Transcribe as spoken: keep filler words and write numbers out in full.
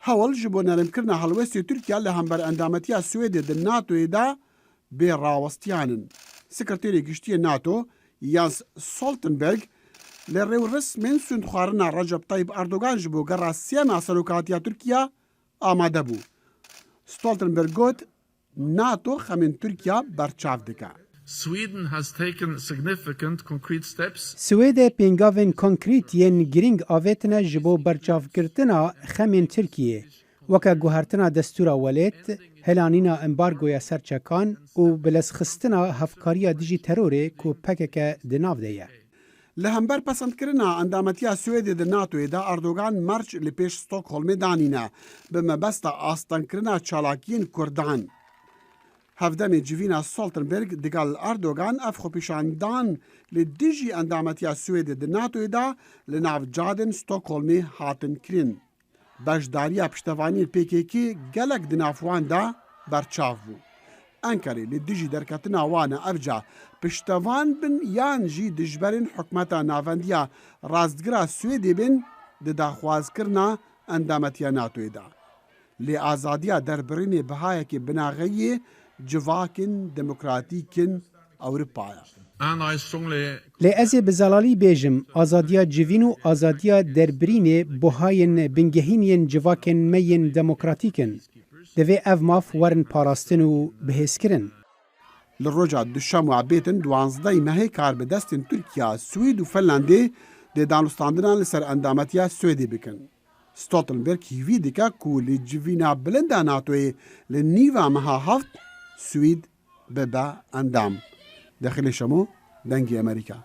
Hewl ji bo nermkirina helwestê Tirkiye li hember endametiya Swêdê di NATOyê de bê rawestiyan in. Sekreterê Giştî yê NATO, Jens Stoltenberg, li rêwresmên sûndxwarina Recep Tayyip Erdogan ji bo gera sêyem a serokatiya Tirkiye amade bû. Stoltenberg got, NATO xemên Tirkiye berçav dike. Sweden has taken significant concrete steps. Swêdê pêngavên konkrît yên girîng avêtine ji bo berçavkirtina xemên Tirkiyê, weke guhertina destûra welêt, helanîna embargoya ser çekan û bilezxistina hevkariya dijî terorê ku P K K di nav de ye. Li hember pesendkirina endametiya Swêdê di NATOyê de Erdogan merc li pêş Stockholmê danîne, bi mebesta astengkirina çalakiyên Kurdan. Hevdemê civîna Stoltenberg digel Erdogan ev xwepîşandan li dijî endametiya Swêdê di NATOyê de li nav cadên Stockholmê hatin kirin. Beşdariya piştevaniyên P K K gelek di nav wan de berçav bû. Enkerê li dijî derketina wan e, evca piştevan bin yan jî dijberên hikûmeta navendiya rastgira Swêdê bin di daxwazkirina endametiya NATOyê de. Lê azadiya derbirînê bihayekî binaxeyî civakên demokratîk in Ewropa ye. And I strongly Lê ez ê bi zelalî bêjim, azadiya civîn û azadiya derbirînê buhayên bingehîn yên civakên me yên demokratîk in. Divê ev maf werin parastin û bihêzkirin. Li roja duşem wa bêtin duwazdehê mehê karbidestên Tirkiye, Swêd û Finlandê dê danûstandinan li ser endametiya Swêdê bikin. Stoltenberg hîvî dike ku li civîna bilind a NATOyê li nîva meha heft Swêd bibe endam. Dexilê Şemo, Dengê Amerîka.